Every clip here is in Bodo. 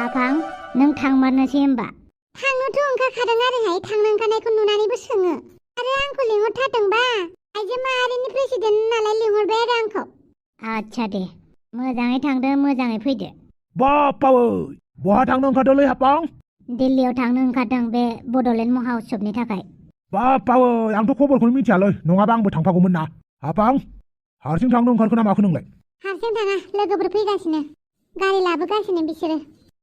आफां नों थांमारनोसै होमबा थांनोथ' ओंखारखादों आरोहाय थांनो ओंखारनायखौ नुनानैबो सोङो आरो आंखौ लिंहरथारदोंबा आइजो माहारिनि प्रेसिडेन्ट नालाय लिंहरबाय आरो आंखौ आच्छा दे मोजाङै थांदो मोजाङै फैदो बापावै बहा थांनो ओंखारदोंलै हापां दिल्लीयाव थांनो ओंखारदों बे बड'लेण्ड महा उत्सबनि थाखाय बापावै आंथ' खबरखौनो मिथियालै नङाबा आंबो थांफागौमोन ना हापां हारसिं थांनो ओंखारखो ना माखो नोंलाय हारसिं थाङा लोगोफोर फैगासिनो गारि लाबोगासिनो बिसोरो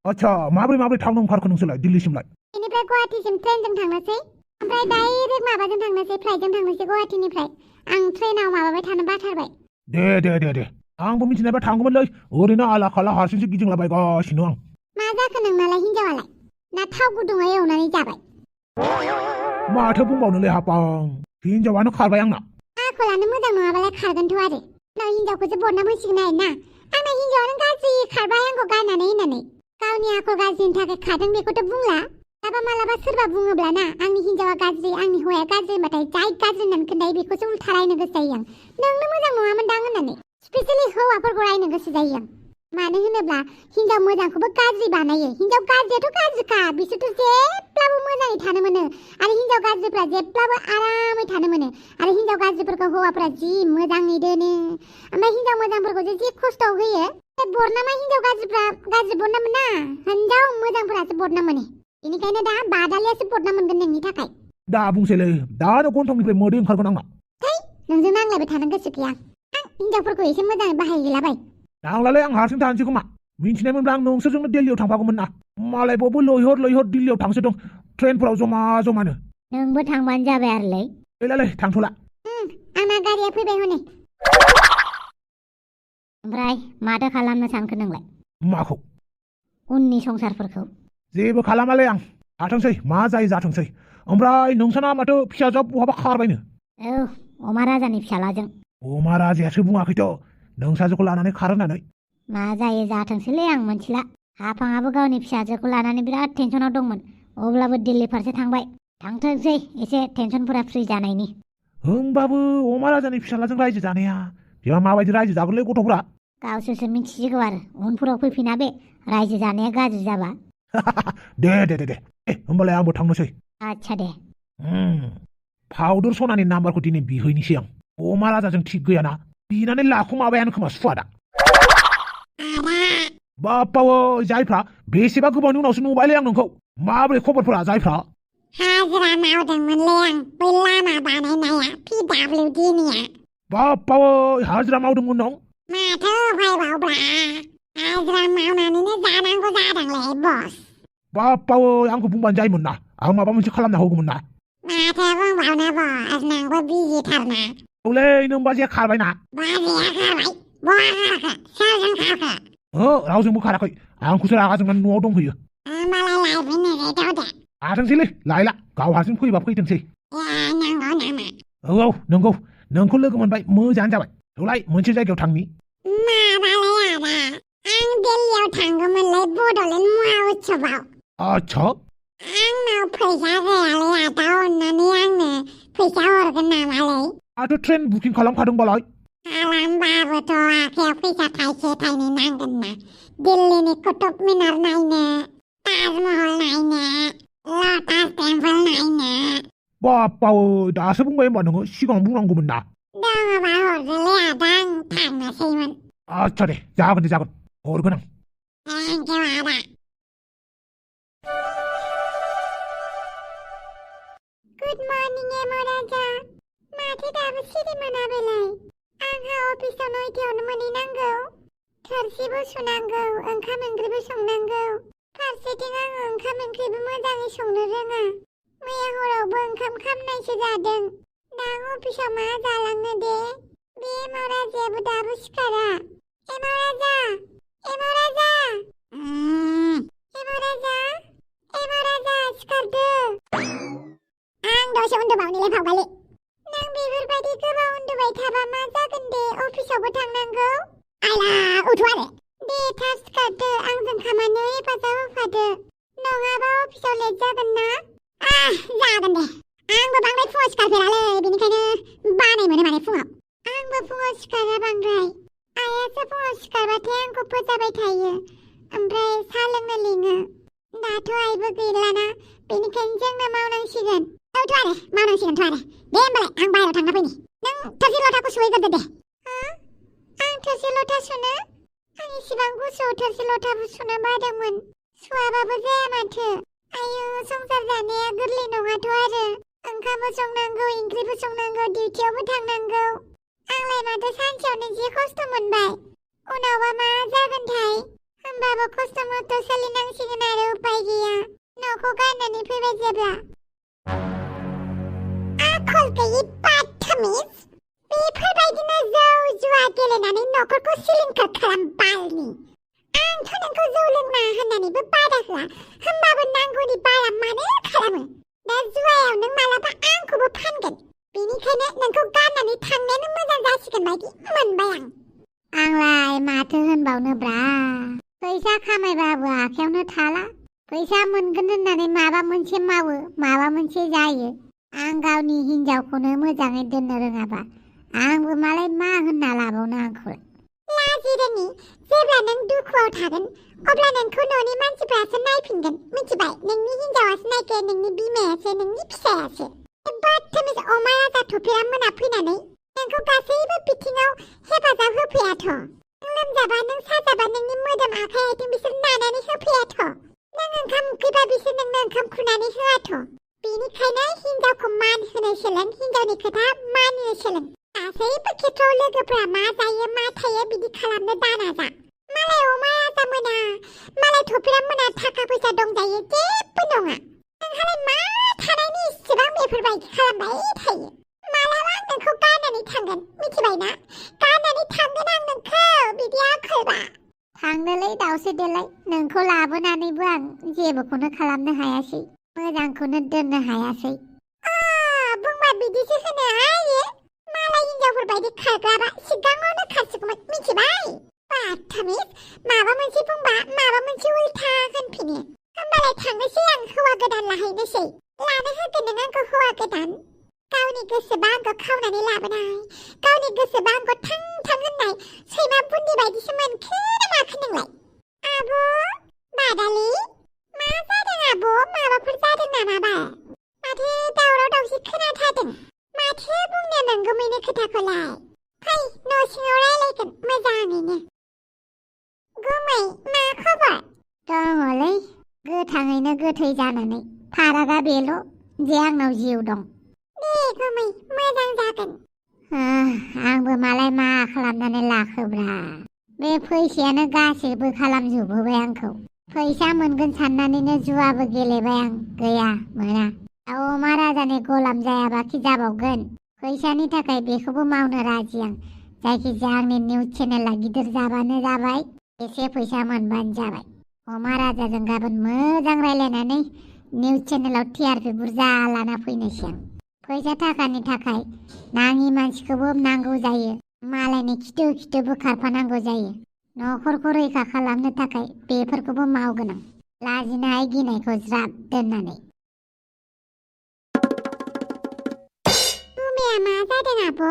आच्छा माब्रै थांनो ओंखारखो नोंसोरलाय दिल्लीसिमलाय बेनिफ्राय गुवाहाटीसिम ट्रेनजों थांनोसै ओमफ्राय डाइरेक्ट माबाजों थांनोसै फ्लाइटजों थांनोसै गुवाहाटीनिफ्राय आं ट्रेनाव माबाबाय थानो बाथारबाय दे आंबो मिथिनायबा थांगौमोनलै ओरैनो आला खाला हारसिंसो गिदिंलाबायगासिनो आं मा जाखो नोंनालाय हिनजावालाय ना थाव गुदुङै एवनानै जाबाय माथो बुंबावनोलै हापां हिनजावानो खारबाय आंना आखलानो मोजां नङाबालाय खारगोनथ' आरो उनाव हिनजावखौसो बदनाम होसिगोन आरोना आंना हिनजावानो गाज्रि खारबाय आंखौ गारनानै होननानै गावनि आखल गाज्रिनि थाखाय खारदों बेखौथ' बुंला मालाबा सोरबा बुङोब्ला ना आंनि हिनजावा गाज्रि आंनि हौवाया गाज्रि होनबाथाय जाय गाज्रि होननानै खोन्थायो बेखौसो उल्था रायनो गोसो जायो आं नोंनो मोजां नङामोनदां होननानै स्पेसियेलि हौवाफोरखौ रायनो गोसो जायो आं मानो होनोब्ला हिनजाव मोजांखौबो गाज्रि बानायो हिनजाव गाज्रियाथ' गाज्रिखा बिसोरथ' जेब्लाबो मोजाङै थानो मोनो आरो हिनजाव गाज्रिफ्रा जेब्लाबो आरामै थानो मोनो आरो हिनजाव गाज्रिफोरखौ हौवाफ्रा जि मोजाङै दोनो ओमफ्राय हिनजाव मोजांफोरखौ जि खस्थ' होयो बरनामा हिनजाव गाज्रिफ्रा गाज्रि बरनाम मोना हिनजाव मोजांफोरासो बरनाम मोनो बेनिखायनो दा बादालियासो बरनाम मोनगोन नोंनि थाखाय दा बुंसैलै दानो गन्थंनिफ्राय मोदै ओंखारगोन आंना थै नोंजों नांलायबाय थानो गोसो गैया आं हिनजावफोरखौ एसे मोजाङै बाहायहैलाबाय नांलालै आं हारसिं थानोसै खोमा मिथिनायमोनब्ला आं नोंसोरजोंनो दिल्लीयाव थांफागौमोन ना मालाय बबो लैहोर दिल्लीयाव थांसोदों ट्रेनफोराव जमानो नोंबो थांबानो जाबाय आरोलै गैलालै थांथ'ला आंना गारिया फैबाय हनै ओमफ्राय माथो खालामनो सानखो नोंलाय माखौ उननि संसारफोरखौ जेबो खालामालै आं थाथोंसै मा जायो जाथोंसै ओमफ्राय नोंसाना माथो फिसाजोआ बहाबा खारबायनो औ अमा राजानि फिसालाजों अमा राजायासो बुङाखैथ' नोंसाजोखौ लानानै खारो होननानै मा जायो जाथोंसैलै आं मोनथिला हाफाङाबो गावनि फिसाजोखौ लानानै बिराद टेनसनाव दंमोन अब्लाबो दिल्ली फारसे थांबाय थांथोंसै एसे टेनसनफोरा फ्रि जानायनि होमबाबो अमा राजानि फिसालाजों रायजो जानाया बेहा माबायदि रायजो जागोनलै गथ'फ्रा गावसोरसो मिथिसिगौ आरो उनफोराव फैफिना बे रायजो जानाया गाज्रि जाबा दे होमबालाय आंबो थांनोसै आच्छा दे फाउदुर सनानि नाम्बारखौ दिनै बिहैनोसै आं अमा राजाजों थिग गैयाना बिनानै लाखुमाबायानो खोमा सुवादा बाप्पावै जायफ्रा बेसेबा गोबावनि उनावसो नुबायलै आं नोंखौ माबोरै खबरफोरा जायफ्रा हाजिरा मावदोंमोनलै आं बै लामा बानायनाया PWDनिया बाप्पावै हाजिरा मावदोंमोन नों माथो उफायबावब्रा हाजिरा मावनानैनो जानांगौ जादोंलै बस बाप्पावै आंखौ बुंबानो जायोमोन ना आं माबा मोनसे खालामना होगौमोन ना माथो बुंबावनो बस नोंबो बिजिथारना औलै नों बाजैया खारबायना बाजैया खारबाय बहा खारखो सोरजों खारखो रावजोंबो खाराखै आंखौसो रागा जोंनानै न'आव दंहैयो होमबालाय लायफिननोसै थौदो थाथोंसैलै लायला गाव हारसिं फैबा फैथोंसै नंगौ नामा औ नंगौ नोंखौ लोगो मोनबाय मोजाङानो जाबाय थौलाय मोनसे जायगायाव थांनि माबालाय आदा आं दिल्लीयाव थांगौमोनलै बड'लेण्ड महा उत्सबआव आच्छा आंनाव फैसा गैयालै आदा अननानै आंनो फैसा हरगोन नामालै माथो ट्रेन बुकिं खालामखादोंबालाय खालामबाबोथ' आखायाव फैसा थाइसे थाइनै नांगोन ना दिल्लीनि कुतुब मिनार नायनो ताजमहल नायनो लटास टेम्पोल नायनो बाप्पावै दासो बुंबाय होमबा नोङो सिगाङाव बुंनांगौमोन ना दङबा हरदोलै आदा आं थांनोसैमोन आच्छा दे जागोन हरगोन आं थेंकिउ आदा गुड मर्निं एम राजा माथो दाबो सिरि मोना बेलाय आंहा अफिसाव 9टायावनो मोनहैनांगौ थोरसिबो सुनांगौ ओंखाम ओंख्रिबो संनांगौ फारसेथिं आं ओंखाम ओंख्रिबो मोजाङै संनो रोङा मैया हरावबो ओंखाम खामनायसो जादों दा अफिसाव मा जालांनो दे बे एमाव राजायाबो दाबो सिखारा एमाव राजा सिखारदो आं दसे उन्दुबावनोलै फावगालि नों बेफोरबायदि गोबाव उन्दुबाय थाबा मा जागोन दे अफिसावबो थांनांगौ आइला उठ आरो दे थाब सिखारदो आंजों खामानियाव हेफाजाब होफादो नङाबा अफिसाव लेट जागोन ना जागोन दे आंबो बांद्राय फुङाव सिखारफेरालै बेनिखायनो बानाय मोनो माने फुङाव आंबो फुङाव सिखारा बांद्राय आइयासो फुङाव सिखारबाथाय आंखौ फोजाबाय थायो ओमफ्राय साहा लोंनो लिङो दाथ' आइबो गैलाना बेनिखायनो जोंनो मावनांसिगोन औथ' आरो मावनांसिगोनथ' आरो दे होमबालाय आं बाहेरायाव थांना फैनि नों थोरसि लथाखौ सुहैग्रोदो दे आं थोरसि लथा सुनो आं इसिबां गुसुआव थोरसि लथाबो सुनो बादोंमोन सुवाबाबो जाया माथो आयु संसार जानाया गोरलै नङाथ' आरो ओंखामबो संनांगौ ओंख्रिबो संनांगौ डिउटियावबो थांनांगौ आंलाय माथो सानसेयावनो जि खस्थ' मोनबाय उनावबा मा जागोनथाय होमबाबो खस्थ' मस्थ' सोलिनांसिगोन आरो उपाय गैया न'खौ गारनानै फैबाय जेब्ला आखल गैयि बाथामिज बेफोरबायदिनो जौ जुवा गेलेनानै न'खरखौ सिलिंखार खालामबायनि आंथ' नोंखौ जौ लोंना होननानैबो बादा होआ होमबाबो नांगौनि बारा मानो खालामो दा जुवायाव नों मालाबा आंखौबो फानगोन बेनिखायनो नोंखौ गारनानै थांनायानो मोजां जासिगोन बायदि मोनबाय आंलाय माथो होनबावनोब्रा फैसा खामायबाबो आखायावनो थाला फैसा मोनगोन होननानै माबा मोनसे मावो माबा मोनसे जायो आं गावनि हिन्जावखौनो मोजाङै दोननो रोङाबा आंबो मालाय मा होनना लाबावनो आंखौलाय लाजिरोङि जेब्ला नों दुखुआव थागोन अब्ला नोंखौ न'नि मानसिफ्रासो नायफिनगोन मिथिबाय नोंनि हिन्जावासो नायगोन नोंनि बिमायासो नोंनि फिसायासो बदतमिज अमा राजा थफिरा मोना फैनानै नोंखौ गासैबो बिथिङाव हेफाजाब होफैयाथ' नों लोमजाबा नों साजाबा नोंनि मोदोम आखाइ आथिं बिसोर नानानै होफैयाथ' नों ओंखाम उखैबा बिसोर नोंनो ओंखाम खुरनानै होआथ' बेनिखायनो हिन्जावखौ मान होनो सोलों हिन्जावनि खोथा मानिनो सोलों गासैबो खेथ्रआव लोगोफोरा मा जायो मा थायो बिदि खालामनो दानाजा मालाय अमा राजा मोना मालाय थफिरा मोना थाखा फैसा दंजायो जेबो नङा नोंहालाय मा थानायनि इसेबां बेफोरबायदि खालामबाय थायो मालाबा आं नोंखौ गारनानै थांगोन मिथिबायना गारनानै थांगोन आं नोंखौ बिदि आखलबा थांनोलै दावसे देलाय नोंखौ लाबोनानैबो आं जेबोखौनो खालामनो हायासै मोजांखौनो दोननो हायासै बुंबा बिदिसो होनो आयो मालाय हिन्जावफोरबायदि खारग्राबा सिगाङावनो खारसिगौमोन मिथिबाय बाथामिज माबा मोनसे बुंबा माबा मोनसे उल्था होनफिनो होमबालाय थांनोसै आं हौवा गोदान लाहैनोसै लानो होगोन नों आंखौ हौवा गोदान गावनि गोसोबा आंखौ खावनानै लाबोनाय गावनि गोसोबा आंखौ थां थां होननाय सैमा बुन्दि बायदिसो मोनखो ना माखो नोंलाय आब' बादालि मा जादों आब' माबाफोर जादों नामाबा माथो दावराव दावसि खोनाथारदों माथो बुंनो नंगौमैनो खोथाखौलाय फै न' सिङाव रायलायगोन मोजाङैनो गुमै मा खबर दङलै गोथाङैनो गोथै जानानै फारागा बेल' जे आंनाव जिउ दं दे गुमै मोजां जागोन आंबो मालाय मा खालामनानै लाखोब्रा बे फैसायानो गासैबो खालामजोबहोबाय आंखौ फैसा मोनगोन साननानैनो जुवाबो गेलेबाय आं गैया मोना अमा राजानि गलाम जायाबाखि जाबावगोन फैसानि थाखाय बेखौबो मावनो राजि आं जायखिजाया आंनि निउज चेनेला गिदिर जाबानो जाबाय एसे फैसा मोनबानो जाबाय अमा राजाजों गाबोन मोजां रायलायनानै निउज चेनेलाव टिआरपि बुरजा लाना फैनोसै आं फैसा थाखानि थाखाय नाङि मानसिखौबो नांगौ जायो मालायनि खिथु खिथुबो खारफानांगौ जायो न'खरखौ रैखा खालामनो थाखाय बेफोरखौबो मावगोन आं लाजिनाय गिनायखौ ज्राब दोननानै बुमिया मा जादों आब'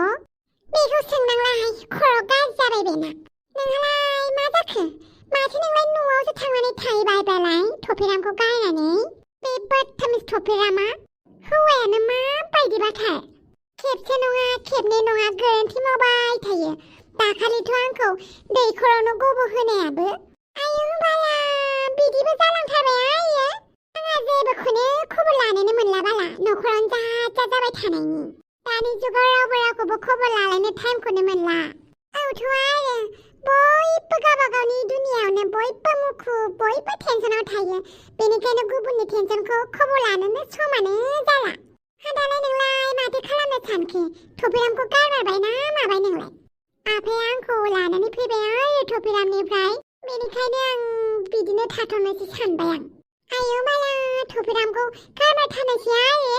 बेखौ सोंनांलाहाय खर' गाज्रि जाबाय बेना नोंहालाय मा जाखो माथो नोंलाय न'आवसो थांनानै थाहैबायबालाय थफिरामखौ गारनानै बे बदतमिज थफिरामा हौवायानो माबायदिबाथाय खेबसे नङा खेबनै नङा गोरोन्थि मावबाय थायो दाखालिथ' आंखौ दैखरावनो गब'होनायाबो आयु बाला बिदिबो जालांथारबाय आयो आंहा जेबोखौनो खबर लानोनो मोनला बाला न'खरावनो जा जाबाय थानायनि दानि जुगाव रावबो रावखौबो खबर लालायनो टाइमखौनो मोनला औथ' आरो बयबो गावबा गावनि दुनियावनो बयबो मुखुब बयबो टेनसनाव थायो बेनिखायनो गुबुननि टेनसनखौ खबर लानोनो समानो जाला दालाय नोंलाय माथो खालामनो सानखो थफिरामखौ गारमारबाय ना माबाय नोंलाय आफाया आंखौ लानानै फैबाय आरो थफिरामनिफ्राय बेनिखायनो आं बिदिनो थाथ'नोसै सानबाय आं आयौ माला थफिरामखौ गारमारथारनोसै आरो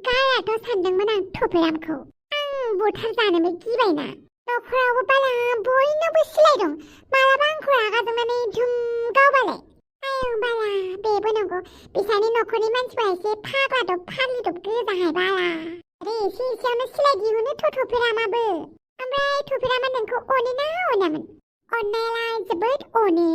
गाराथ' सानदोंमोन आं थफिरामखौ आं बुथार जानोबो गिबायना न'खरावबो बाला बयनावबो सिलाय दं मालाबा आंखौ रागा जोंनानै धुम गावबालाय आयौ बाला बेबो नंगौ बिसानि न'खरनि मानसिफ्रा एसे फाग्लादब फाग्लिदब गोजाहाय बाला आरो एसे एसेयावनो सिलाय दिहुनो थफिरामाबो ओमफ्राय थफिरामा नोंखौ अनो ना अनामोन अननायालाय जोबोद अनो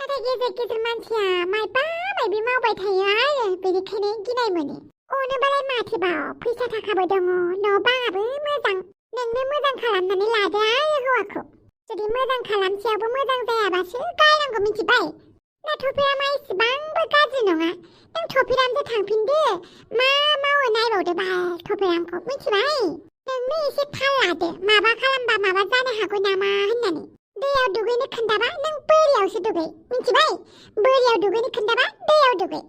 नाथाय गेजेर गेजेर मानसिया मायबा मायबि मावबाय थायो आरो बेनिखायनो गिनाय मोनो अनोबालाय माथोबाव फैसा थाखाबो दङ न' बाङाबो मोजां नोंनो मोजां खालामनानै लादो आरो हौवाखौ जुदि मोजां खालामसेयावबो मोजां जायाबासो गायनांगौ मिथिबाय ना थफिरामा इसेबांबो गाज्रि नङा नों थफिरामजों थांफिनदो मा मावो नायबावदो बाल थफिरामखौ मिथिबाय नोंनो एसे थाल लादो माबा खालामबा माबा जानो हागौ नामा होननानै दैयाव दुगैनो खोन्थाबा नों बोरियावसो दुगै मिथिबाय बोरियाव दुगैनो खोन्थाबा दैयाव दुगै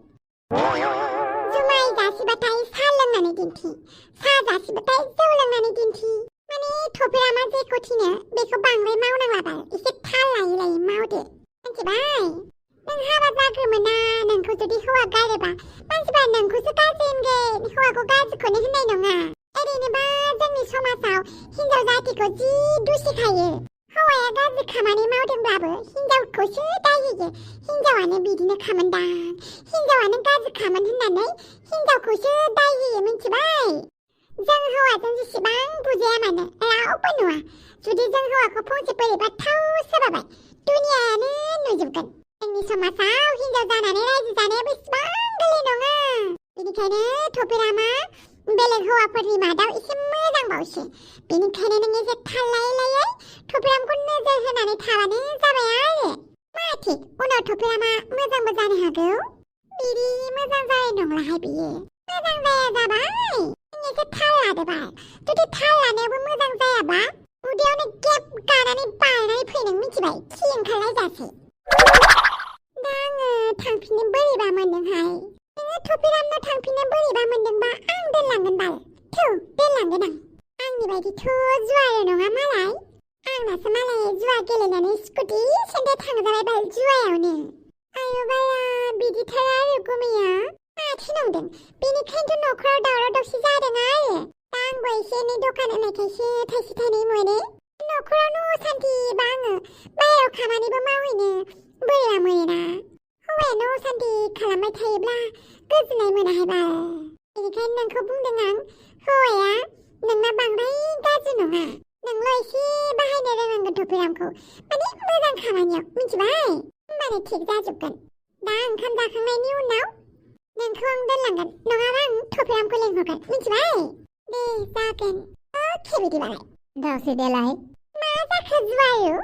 जुमाय जासिबाथाय सा लोंनानै दिन्थि सा जासिबाथाय जौ लोंनानै दिन्थि माने थफिरामा जेखौ थिनो बेखौ बांद्राय मावनांला बाल एसे थाल लायै लायै मावदो मिथिबाय नों हाबा जाग्रोमोना नोंखौ जुदि हौवा गारोबा मानसिफ्रा नोंखौसो गाज्रि होनगोन हौवाखौ गाज्रिखौनो होननाय नङा ओरैनोबा जोंनि समाजाव हिनजाव जातिखौ जि दुसिखायो हौवाया गाज्रि खामानि मावदोंब्लाबो हिनजावखौसो दाय होयो हिनजावानो बिदिनो खामोनदां हिनजावानो गाज्रि खामोन होननानै हिनजावखौसो दाय होयो मिथिबाय जों हौवाजों जेसेबां बुजाया मानो रावबो नुवा जुदि जों हौवाखौ फंसे बोरैबा थाव सोबाबाय दुनियायानो नुजोबगोन जोंनि समाजाव हिनजाव जानानै रायजो जानायाबो इसेबां गोरलै नङा बेनिखायनो थफिरामा बेलेग हौवाफोरनि मादाव एसे मोजांबावसो बेनिखायनो नों एसे थाल लायै लायै थफिरामखौ नोजोर होनानै थाबानो जाबाय आरो मा थिग उनाव थफिरामा मोजांबो जानो हागौ बिदि मोजां जानाय नंलाहाय बियो मोजां जाया जाबाय नों एसे थाल लादो बाल जुदि थाल लानायावबो मोजां जायाबा उदैयावनो गेब गानानै बालनानै फै नों मिथिबाय खि ओंखारलायजासै दा आङो थांफिननो बोरैबा मोनदोंहाय नोङो थफिरामनो थांफिननो बोरैबा मोनदोंबा आं दोनलांगोन बाल थौ दोनलांगोन आंनि बायदिथ' जुवाल' नङा मालाय आंनासो मालाय जुवा गेलेनानै स्कुटि सेन्टार थांजाबाय बाल जुवायावनो आयु बाला बिदिथार आरो गुमैया माथो नंदों बेनिखायनोथ' न'खराव दावराव दावसि जादों आरो दा आंबो एसे एनै दखान होनायखायसो थाइसे थाइनै मोनो न'खरावनो असान्थिबा आङो बाहेरायाव खामानिबो मावहैनो बोरैबा मोनोना हौवायानो असान्थि खालामबाय थायोब्ला गोजोननाय मोनाहाय बाल बेनिखायनो नोंखौ बुंदों आं हौवाया नोंना बांद्राय गाज्रि नङा नोंल' एसे बाहायनो रोंनांगोन थफिरामखौ माने मोजां खामानियाव मिथिबाय होमबानो थिग जाजोबगोन दा ओंखाम जाखांनायनि उनाव नोंखौ आं दोनलांगोन नङाबा आं थफिरामखौ लेंहरगोन मिथिबाय दे जागोन अके बिदिबालाय दावसै देलाय मा जाखो जुवायु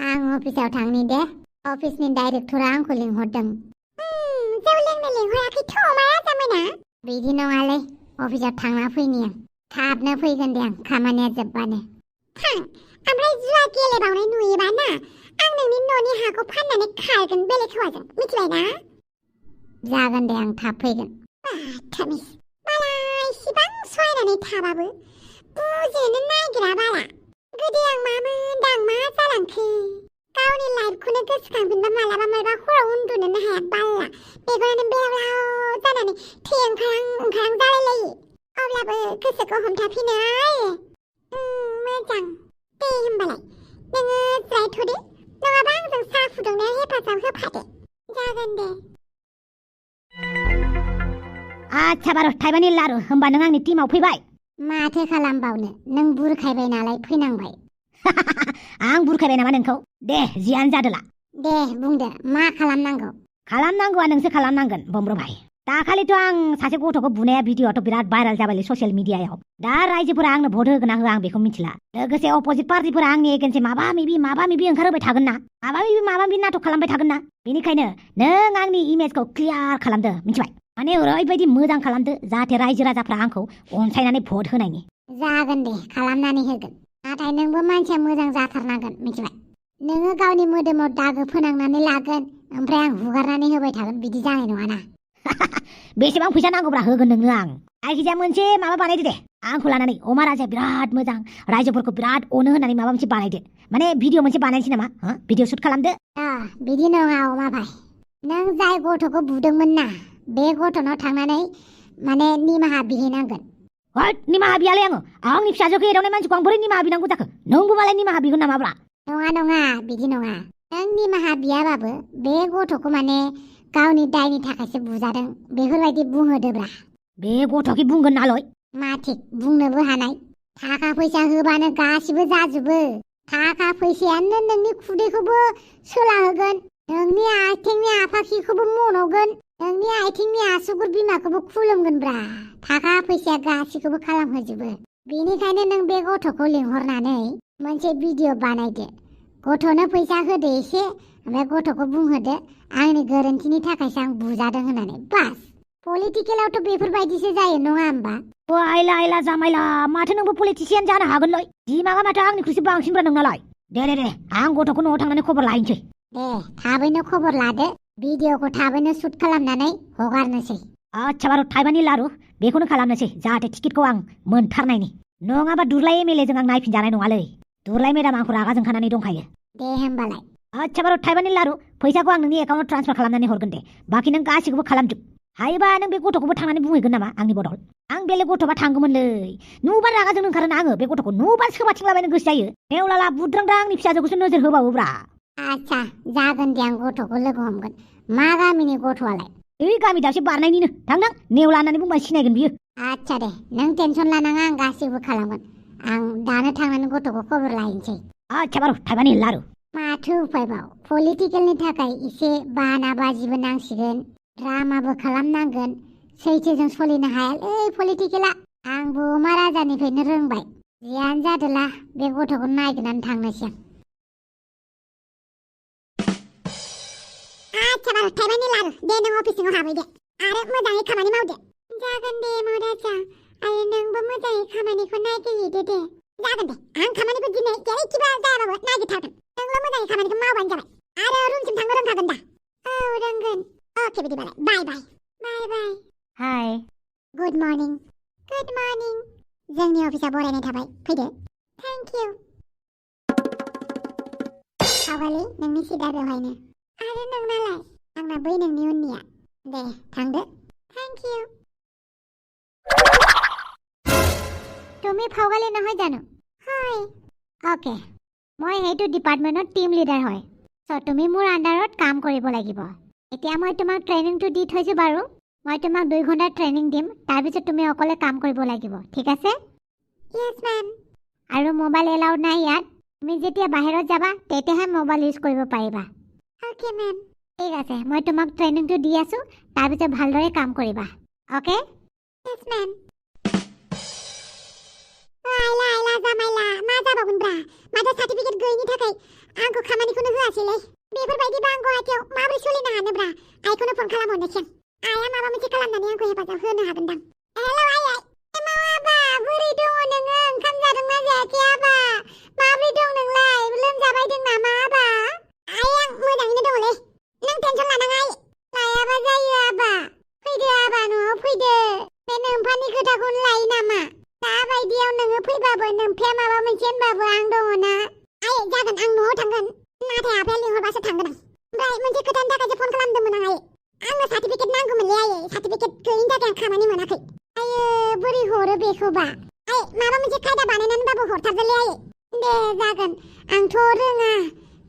आं अफिसाव थांनि दे अफिसनि डाइरेक्टरा आंखौ लिंहरदों जौ लोंनो लिंहराखैथ' मा राजामोना बिदि नङालै अफिसाव थांना फैनि आं थाबनो फैगोन दे आं खामानिया जोबबानो थां ओमफ्राय जुवा गेलेबावनाय नुयोबा ना आं नोंनि न'नि हाखौ फाननानै खारगोन बेलेग हौवाजों मिथिबाय ना जागोन दे आं थाब फैगोन बाथामिस बाला इसिबां सहायनानै थाबाबो बुजिनो नागिरा बाला गोदो आं मामोन दां मा जालांखो गावनि लाइफखौनो गोसोखांफिनबा मालाबा मालाबा हराव उन्दुनोनो हाया बाला मेगनानो बेलाव जानानै थै ओंखारां जालायलायो अब्लाबो गोसोखौ हमथाफिनो आरो मोजां दे होमबालाय नोङो जिरायथ'दो नङाबा आंजों साहा फुदुंनायाव हेफाजाब होफादो जागोन दे आच्छा बार' थाइबानि लारु होमबा नों आंनि टिमाव फैबाय माथो खालामबावनो नों बुरखायबाय नालाय फैनांबाय आं बुरखायबाय नामा नोंखौ दे जियानो जादोला दे बुंदो मा खालामनांगौआ नोंसो खालामनांगोन बम्ब्र भाई दाखालिथ' आं सासे गथ'खौ बुनाया भिडिअ'आथ' बिराद भाइराल जाबायलै ससियेल मिडियायाव दा रायजोफोरा आंनो भट होगोन ना होआ आं बेखौ मिथिला लोगोसे अपोजिट पार्टिफोरा आंनि एगेन्सै माबा माबि ओंखारहोबाय थागोन ना माबा माबि नाटक खालामबाय थागोन ना बेनिखायनो नों आंनि इमेजखौ क्लियार खालामदो मिथिबाय माने ओरैबायदि मोजां खालामदो जाहाथे रायजो राजाफ्रा आंखौ अनसायनानै भट होनायनि जागोन दे खालामनानै होगोन नाथाय नोंबो मानसिया मोजां जाथारनांगोन मिथिबाय नोङो गावनि मोदोमाव दागो फोनांनानै लागोन ओमफ्राय आं हुगारनानै होबाय थागोन बिदि जानाय नङाना बेसेबां फैसा नांगौब्रा होगोन नोंनो आं जायखिजाया मोनसे माबा बानायदो दे आंखौ लानानै अमा राजाया बिराद मोजां रायजोफोरखौ बिराद अनो होननानै माबा मोनसे बानायदो माने भिडिअ मोनसे बानायनोसै नामा भिडिअ शुट खालामदो बिदि नङा अमा भाई नों जाय गथ'खौ बुदोंमोन ना बे गथ'नाव थांनानै माने निमाहा बिहैनांगोन हट निमाहा बियालै आंनि फिसाजोखौ एदावनाय मानसिखौ आं बोरै निमाहा बिनांगौ जाखो नोंबो मालाय निमाहा बिगोन नामाब्रा नङा बिदि नङा नों निमाहा बियाबाबो बे गथ'खौ माने गावनि दायनि थाखायसो बुजादों बेफोरबायदि बुंहोदोब्रा बे गथ'खि बुंगोन नालय मा थिग बुंनोबो हानाय थाखा फैसा होबानो गासिबो जाजोबो थाखा फैसायानो नोंनि खुदैखौबो सोला होगोन नोंनि आथिंनि आफाखिखौबो मन'गोन नोंनि आथिंनि आसुगुर बिमाखौबो खुलुमगोनब्रा थाखा फैसा गासिखौबो खालामहोजोबो बेनिखायनो नों बे गथ'खौ लिंहरनानै मोनसे भिडिअ बानायदो गथ'नो फैसा होदो एसे ओमफ्राय गथ'खौ बुंहोदो आंनि गोरोन्थिनि थाखायसो आं बुजादों होननानै बास पलिटिकेलावथ' बेफोरबायदिसो जायो नङा होमबा आइला आइला जामाइला माथो नोंबो पलिटिसियान जानो हागोनलै दिमागा माथो आंनिख्रुइसो बांसिनब्रा नोंनालाय दे आं गथ'खौ न'आव थांनानै खबर लाहैनोसै दे थाबैनो खबर लादो भिडिअखौ थाबैनो शुट खालामनानै हगारनोसै आच्छा बारु थाइबानि लारु बेखौनो खालामनोसै जाहाथे टिकेटखौ आं मोनथारनायनि नङाबा दुरलाय एमएलएजों आं नायफिनजानाय नङालै दुरलाय मेदाम आंखौ रागा जोंखानानै दंखायो दे होमबालाय आच्छा बारु थाइबानि लारु फैसाखौ आं नोंनि एकाउन्टाव ट्रान्सफार खालामनानै हरगोन दे बाखि नों गासिखौबो खालामजोब हायोबा नों बे गथ'खौबो थांनानै बुंहैगोन नामा आंनि बदल आं बेलेग गथ'बा थांगौमोनलै नुबानो रागा जोंनो ओंखारोना आङो बे गथ'खौ नुबानो सोबाथिंलाबायनो गोसो जायो नेवलाला बुद्रांद्रा आंनि फिसाजोखौसो नोजोर होबावोब्रा आच्छा जागोन दे आं गथ'खौ लोगो हमगोन मा गामिनि गथ'आलाय ओइ गामि दाबसे बारनायनिनो थांदां नेवला होननानै बुंबा सिनायगोन बियो आच्छा दे नों टेनसन लानाङा आं गासैबो खालामगोन आं दानो थांनानै गथ'खौ खबर लाहैनोसै आच्छा बारु थाइबानि लारु माथो उफायबाव पलिटिकेलनि थाखाय एसे बाना बाजिबो नांसिगोन ड्रामाबो खालामनांगोन सैथोजों सोलिनो हायालै पलिटिकेला आंबो अमा राजानिफ्रायनो रोंबाय जियानो जादोला बे गथ'खौ नागिरनानै थांनोसै आं आच्छा बारु थाइबानि लारु दे नों अफिस सिङाव हाबहैदो आरो मोजाङै खामानि मावदो जागोन दे महाराजा आरो नोंबो मोजाङै खामानिखौ नायगिरहैदो दे जागोन दे आं खामानिखौ दिनै जेरैखिबा जायाबाबो नायगिरथारगोन नोंल' मोजाङै खामानिखौ मावबानो जाबाय आरो रुमसिम थांनो रोंखागोन दा औ रोंगोन अके बिदिबालाय बाय बाय बाय बाय हाय गुड मर्निं जोंनि अफिसा बरायनाय थाबाय फैदो थेंक इउ सावगारि नोंनि सिदा बेवहायनो आरो नोंनालाय आंना बै नोंनि उननिया दे थांदो थेंक इउ তুমি ফাওগালি নহয় জানো হয় ওকে মই এইটো ডিপাৰ্টমেণ্টৰ টিম লিডাৰ হয় চ' তুমি মোৰ আণ্ডাৰত কাম কৰিব লাগিব এতিয়া মই তোমাক ট্ৰেইনিংটো দি থৈছোঁ বাৰু মই তোমাক 2 ঘণ্টাৰ ট্ৰেইনিং দিম তাৰপিছত তুমি অকলে কাম কৰিব লাগিব ঠিক আছে য়েছ মেম আৰু মোবাইল এলাউড নাই ইয়াত তুমি যেতিয়া বাহিৰত যাবা তেতিয়াহে মোবাইল ইউজ কৰিব পাৰিবা ওকে মেম ঠিক আছে মই তোমাক ট্ৰেইনিংটো দি আছোঁ তাৰপিছত ভালদৰে কাম কৰিবা ওকে য়েছ মেম आइला जामाइला मा जाबावगोनब्रा माथो सार्टिफिकेट गैयिनि थाखाय आंखौ खामानिखौनो होआसैलै बेफोरबायदिबा आं गुवाहाटियाव माबोरै सोलिनो हानोब्रा आइखौनो फन खालामहरनोसै आइया माबा मोनसे खालामनानै आंखौ हेफाजाब होनो हागोनदां हेलौ आइ माबा बोरै दङ नोङो ओंखाम जादोंना जायाखै आबा माबोरै दं नोंलाय लोमजाबायदों नामा आबा आइ आं मोजाङैनो दङलै नों टेनसन लानाङा आइ लायाबा जायो आबा फैदो आबा न'आव फैदो बे नोम्फानि खोथाखौनो लायो नामा दाबायदियाव नोङो फैबाबो नोम्फाया माबा मोनसे होनबाबो आं दङना आइ जागोन आं न'आव थांगोन नाथाय आफाया लिंहरबासो थांगोन आं ओमफ्राय मोनसे खोथानि थाखायसो फन खालामदोंमोन आं आंनो सार्टिफिकेट नांगौमोनलै आइ सार्टिफिकेट गैयिनि थाखाय आं खामानि मोनाखै आइयो बोरै हरो बेखौबा आइ माबा मोनसे खायदा बानायनानैबाबो हरथारदोलै आइ दे जागोन आंथ' रोङा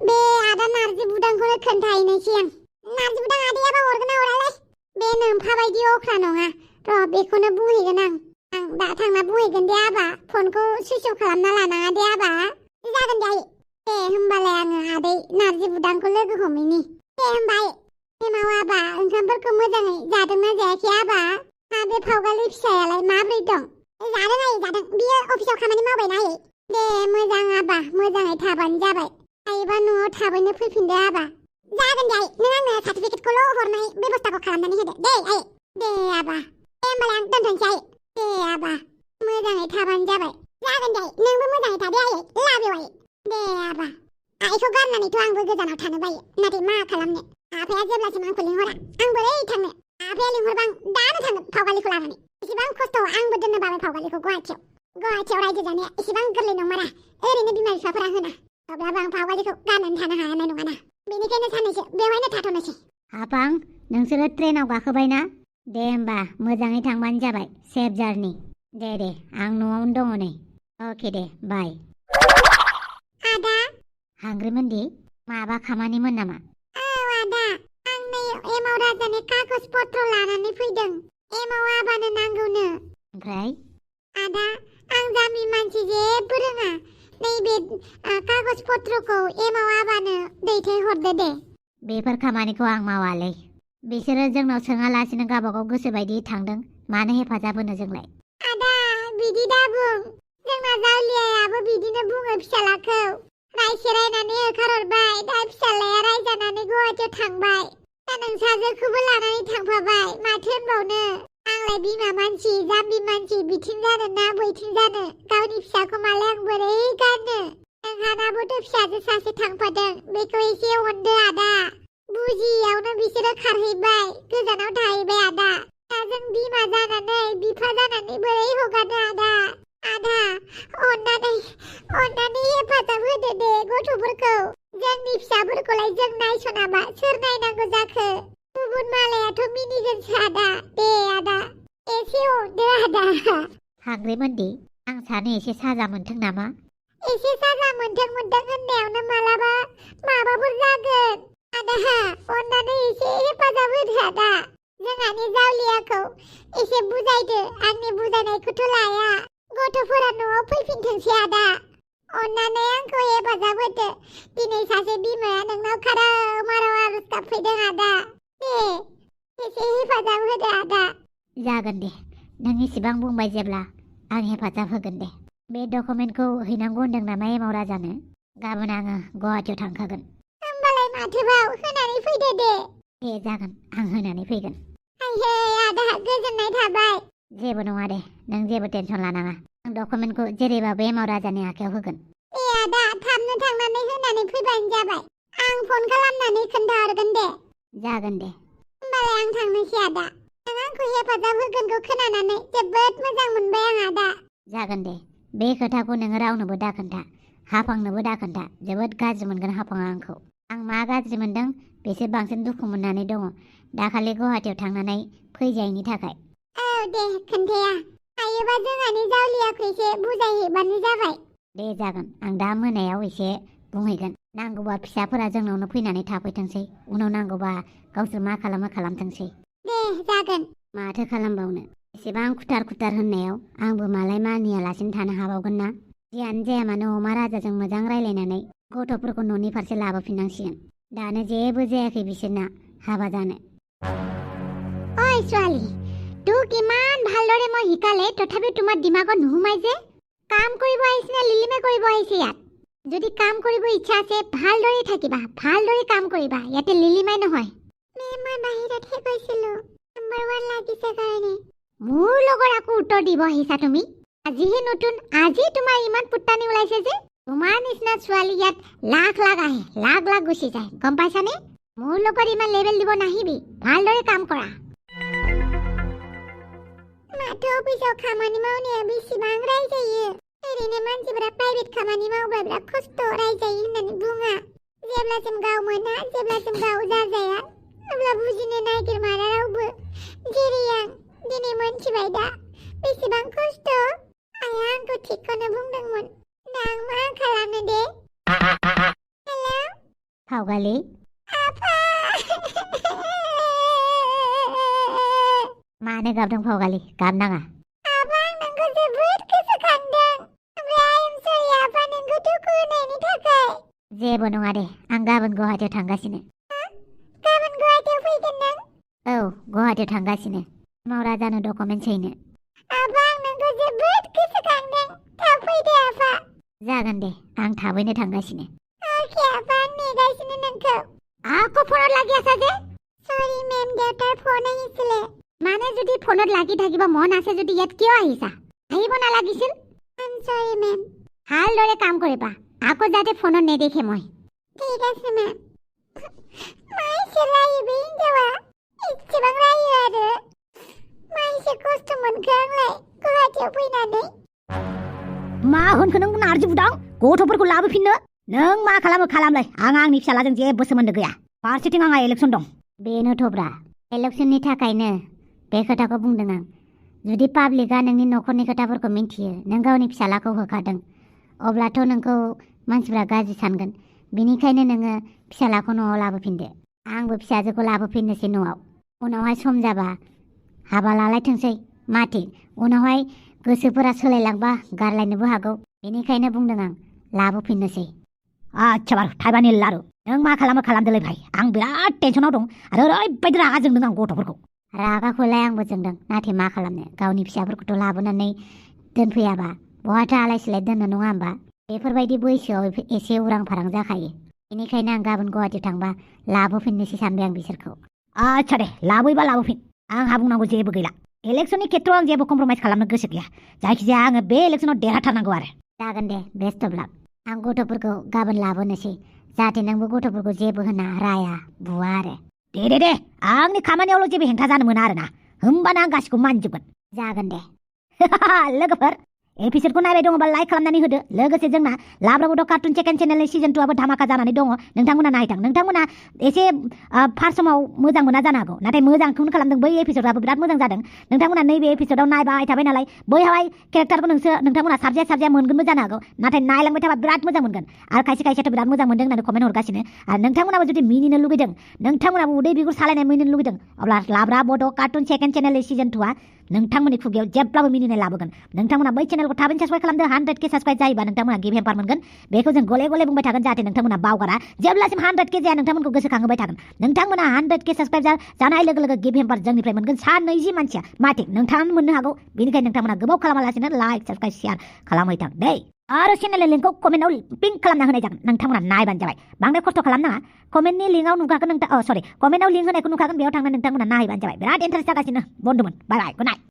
बे आदा नार्जि बुदांखौनो खोन्थाहैनोसै आं नार्जि बुदां आदैयाबा हरगोन ना हरालाय बे नोम्फा बायदि अख्रा नङा र' बेखौनो बुंहैगोन आं दा थांना बुंहैगोन दे आबा फनखौ सुइच अफ खालामना लानाङा दे आबा जागोन दे आइ दे होमबालाय आङो आदै नार्जि बुदांखौ लोगो हमैनि दे होमबा आइ एमाव आबा ओंखामफोरखौ मोजाङै जादोंना जायाखै आबा बे फावगालि फिसायालाय माब्रै दं जादों आइ जादों बियो अफिसाव खामानि मावबायना आइ दे मोजां आबा मोजाङै थाबानो जाबाय आइबा न'आव थाबैनो फैफिनदो आबा जागोन दे आइ नों आंनो सार्टिफिकेटखौल' हरनाय बेबस्थाखौ खालामनानै होदो दे आइ दे आबा दे होमबालाय आं दोनथ'नोसै आइ दे आबा मोजाङै थाबानो जाबाय जागोन दे नोंबो मोजाङै थादे आइ लाबेव आइ दे आबा आइखौ गारनानैथ' आंबो गोजानाव थानो बायो नाथाय मा खालामनो आफाया जेब्लासिम आंखौ लिंहरा आं बोरै थांनो आफाया लिंहरबा आं दानो थांगोन फावगालिखौ लानानै इसेबां खस्थ' आंबो दोननो बाबाय फावगालिखौ गुवाहाटियाव रायजो जानाया इसेबां गोरलै नंमारा ओरैनो बिमा बिफाफोरा होना अब्लाबो आं फावगालिखौ गारनानै थानो हानाय नङाना बेनिखायनो साननैसो बेवहायनो थाथ'नोसै आफां नोंसोरो ट्रेनाव गाखोबाय ना दे होमबा मोजाङै थांबानो जाबाय सेफ जार्नि दे आं न'आवनो दङ नै अके दे बाय आदा हांग्रिमोनदि माबा खामानिमोन नामा औ आदा आं नै एमाव राजानि कागज पत्र लानानै फैदों एमाव आबानो नांगौनो ओमफ्राय आदा आं जामि मानसि जेबो रोङा नैबे कागज पत्रखौ एमाव आबानो दैथायहरदो दे बेफोर खामानिखौ आं मावालै बिसोरो जोंनाव सोङालासिनो गावबागाव गोसो बायदि थांदों मानो हेफाजाब होनो जोंलाय आदा बिदि दा बुं जोंना जावलियायाबो बिदिनो बुङो फिसालाखौ रायनानै होखारहरबाय दा फिसालाया रायजानानै गुवाहाटियाव थांबाय दा नोंसाजोखौबो लानानै थांफाबाय माथो होनबावनो आंलाय बिमा मानसि जाम्बि मानसि बिथिं जानो ना बैथिं जानो गावनि फिसाखौ मालाय आं बोरै गारनो नोंहानाबोथ' फिसाजो सासे थांफादों बेखौ एसे अनदो आदा बुजियावनो बिसोरो खारहैबाय गोजानाव थाहैबाय आदा दा जों बिमा जानानै बिफा जानानै बोरै हगारनो आदा आदा अन्नानै हेफाजाब होदो दे गथ'फोरखौ जोंनि फिसाफोरखौलाय जों नायसनाबा सोर नायनांगौ जाखो गुबुन मालायाथ' मिनिगोनसो आदा दे आदा एसे अनदो आदा हाग्रिमोनदि आं सानो एसे साजा मोनथों नामा एसे साजा मोनथों होननायावनो मालाबा माबाफोर जागोन आदा अन्नानै एसे हेफाजाब होदो आदा जोंहानि जावलियाखौ एसे बुजायदो आंनि बुजायनायखौथ' लाया गथ'फोरा न'आव फैफिनथोंसै आदा अन्नानै आंखौ हेफाजाब होदो दिनै सासे बिमाया नोंनाव खाराव माराव आरज गाबफैदों आदा दे एसे हेफाजाब होदो आदा जागोन दे नों इसेबां बुंबाय जेब्ला आं हेफाजाब होगोन दे बे डकुमेन्टखौ हैनांगौ होनदों नामा एमाव राजानो गाबोन आङो गुवाहाटियाव थांखागोन होमबालाय माथोबाव होनानै फैदो दे दे जागोन आं होनानै फैगोन आइहे आदा गोजोननाय थाबाय जेबो नङा दे नों जेबो टेनसन लानाङा आं डकुमेन्टखौ जेरैबाबो एमाव राजानि आखायाव होगोन ए आदा थाबनो थांनानै होनानै फैबानो जाबाय आं फन खालामनानै खोन्थाहरगोन दे जागोन दे होमबालाय आं थांनोसै आदा नों आंखौ हेफाजाब होगोनखौ खोनानानै जोबोद मोजां मोनबाय आं आदा जागोन दे बे खोथाखौ नोङो रावनोबो दाखोन्था हाफांनोबो दाखोन्था जोबोद गाज्रि मोनगोन हाफाङा आंखौ आं मा गाज्रि मोनदों बेसो बांसिन दुखु मोननानै दङ दाखालि गुवाहाटियाव थांनानै फैजायैनि थाखाय औ दे खोन्थाया हायोबा जोंहानि जावलियाखौ एसे बुजायहैबानो जाबाय दे जागोन आं दा मोनायाव एसे बुंहैगोन नांगौबा फिसाफोरा जोंनावनो फैनानै थाफैथोंसै उनाव नांगौबा गावसोर मा खालामो खालामथोंसै दे जागोन माथो खालामबावनो एसेबां खुथार होननायाव आंबो मालाय मानियालासिनो थानो हाबावगोन ना जियानो जाया मानो अमा राजाजों मोजां रायलायनानै गथ'फोरखौ न'नि फारसे लाबोफिननांसिगोन दानो जेबो जायाखै बिसोरना हाबा जानो ঐ ছোৱালী তোক ইমান ভালদৰে মই শিকালে তথাপি তোমাৰ দিমাগত নুসুমাই যে কাম কৰিব আহিছে নে লিলিমে কৰিব আহিছে ইয়াত যদি কাম কৰিব ইচ্ছা আছে ভালদৰে থাকিবা ভালদৰে কাম কৰিবা ইয়াতে লিলিমাই নহয় মই বাহিৰতহে গৈছিলো নাম্বাৰ 1 লাগিছে কাৰণে মোৰ লগৰ আকৌ উত্তৰ দিব আহিছা তুমি আজিহে নতুন আজি তোমাৰ ইমান পুত্তানি ওলাইছে যে তোমাৰ নিচিনা ছোৱালী ইয়াত লাখ আহে লাখ গুচি যায় গম পাইছানে মোৰ লগত ইমান লেভেল দিব নাহিবি ভালদৰে কাম কৰা माथो अफिसाव खामानि मावनाया बेसेबां रायजायो ओरैनो मानसिफोरा प्राइभेट खामानि मावब्ला बिराद खस्थ' रायजायो होननानै बुङा जेब्लासिम गाव मोना जेब्लासिम गाव जाजाया अब्ला बुजिनो नागिरमारा रावबो जेरै आं दिनै मोनथिबाय दा बेसेबां खस्थ' आइया आंखौ थिगखौनो बुंदोंमोन दा आं मा खालामनो दे हेलौ फावगालि आफा मानो गाबदों फावगालि गाबनाङा आफा आं नोंखौ जोबोद गोसोखांदों ओमफ्राय आइ एम सरि आफा नोंखौ दुखु होनायनि थाखाय जेबो नङा दे आं गाबोन गुवाहाटियाव थांगासिनो गाबोन गुवाहाटियाव फैगोन नों औ गुवाहाटियाव थांगासिनो एमाव राजानो डकुमेन्ट हैनो आफा आं नोंखौ जोबोद गोसोखांदों थाब फैदो आफा जागोन दे आं थाबैनो थांगासिनो अके आफा आं नेगासिनो नोंखौ आखौ फनत লাগি আছে যে सरि मेम देउतार फन আহিছিলে মানে যদি ফোনত লাগি থাকিব মন আছে যদি ইয়াত কিয় আহিছা আহিব নালাগিছিল আই এম সৰি মেম ভালদৰে কাম কৰিবা আকৌ যাতে ফোনত নেদেখে মই ঠিক আছে মেম माइसे रायोबो हिन्जावा इसेबां रायो आरो माइसे खस्थ' मोनखो आंलाय गुवाहाटियाव फैनानै मा होनखो नों नारजि बुदां गथ'फोरखौ लाबोफिननो नों मा खालामो खालामलाय आं आंनि फिसालाजों जेबो सोमोन्दो गैया फारसेथिं आंहा इलेक्सन दं बेनोथ'ब्रा इलेक्सननि थाखायनो बे खोथाखौ बुंदों आं जुदि पाब्लिकआ नोंनि न'खरनि खोथाफोरखौ मिन्थियो नों गावनि फिसालाखौ होखादों अब्लाथ' नोंखौ मानसिफ्रा गाज्रि सानगोन बिनिखायनो नोङो फिसालाखौ न'आव लाबोफिनदो आंबो फिसाजोखौ लाबोफिननोसै न'आव उनावहाय सम जाबा हाबा लालायथोंसै माथि उनावहाय गोसोफोरा सोलायलांबा गारलायनोबो हागौ बेनिखायनो बुंदों आं लाबोफिननोसै आच्छा बार थाइबानि लारु नों मा खालामो खालामदोलै भाइ आं बिराद टेनसनाव दं आरो ओरैबायदि रागा जोंदों आं गथ'फोरखौ रागाखौलाय आंबो जोंदों नाथाय मा खालामनो गावनि फिसाफोरखौथ' लाबोनानै दोनफैयाबा बहाथो आलाय सिलाय दोननो नङा होमबा बेफोरबायदि बैसोआव एसे उरां फारां जाखायो बेनिखायनो आं गाबोन गुवाहाटियाव थांबा लाबोफिननोसै सानबाय आं बिसोरखौ आच्छा दे लाबोयोबा लाबोफिन आंहा बुंनांगौ जेबो गैला इलेक्सननि खेत्रआव आं जेबो कमप्रमाइस खालामनो गोसो गैया जायखिजाया आङो बे इलेक्सनाव देरहाथारनांगौ आरो जागोन दे बेस्ट अफ लाक आं गथ'फोरखौ गाबोन लाबोनोसै जाहाथे नोंबो गथ'फोरखौ जेबो होना राया बुवा आरो दे आंनि खामानियावल' जेबो हेंथा जानो मोना आरोना होमबानो आं गासिखौबो मानिजोबगोन जागोन दे लोगोफोर एपिसोडखौ नायबाय दङबा लाइक खालामनानै होदो लोगोसे जोंना लाब्राबोथ' कार्टुन सेकेन्ड चेनेलनि सिजन 2आबो धामाका जानानै दङ नोंथांमोना नायथां नोंथांमोना एसे फार्स्ट समाव मोजां मोना जानो हागौ नाथाय मोजांखौनो खालामदों बै एपिसोडआबो बिराद मोजां जादों नोंथांमोना नैबे एपिसोडआव नायबाय थाबाय नालाय बैहाय केरेक्टारखौ नोंथांमोना साबजाया मोनगोनबो जानो हागौ नाथाय नायलांबाय थाबा बिराद मोजां मोनगोन आरो खायसेथ' बिराद मोजां मोनदों होननानै कमेन्ट हरगासिनो आरो नोंथांमोनाबो जुदि मिनिनो लुगैदों नोंथांमोनाबो उदै बिगुर सालायनाय मिनिनो लुगैदों अब्ला लाब्रा बड' कार्टुन सेकेन्ड चेनेलनि सिजन 2आ नोंथांमोननि खुगायाव जेब्लाबो मिनिनाय लाबोगोन नोंथांमोना बै चेनेलखौ थाबैनो साबस्क्राइब खालामदो 100K साबस्क्राइब जायोबा नोंथांमोना गिफ्ट हेम्पार मोनगोन बेखौ जों गले गले बुंबाय थागोन जाहाथे नोंथांमोना बावगारा जेब्लासिम 100K जाया नोंथांमोनखौ गोसोखांहोबाय थागोन नोंथांमोना 100K साबस्क्राइब जानाय लोगो लोगो गिफ्ट हेम्पार जोंनिफ्राय मोनगोन 20 मानसिया माथिं नोंथाङानो मोननो हागौ बेनिखायनो नोंथांमोना गोबाव खालामालासिनो लाइक साबस्क्राइब शेयार खालामहैथां दै आरो चेनेलनि लिंकखौ कमेन्टआव पिन खालामना होनाय जागोन नोंथांमोना नायबानो जाबाय बांद्राय खस्थ' खालामनाङा कमेन्टनि लिंकआव नुखागोन कमेन्टआव लिंक होनायखौ नुखागोन बेयाव थांनानै नोंथांमोना नायबानो जाबाय बिराद इन्टारेस्ट जागासिनो बन्दुमोन बाय बाय गुड नाइट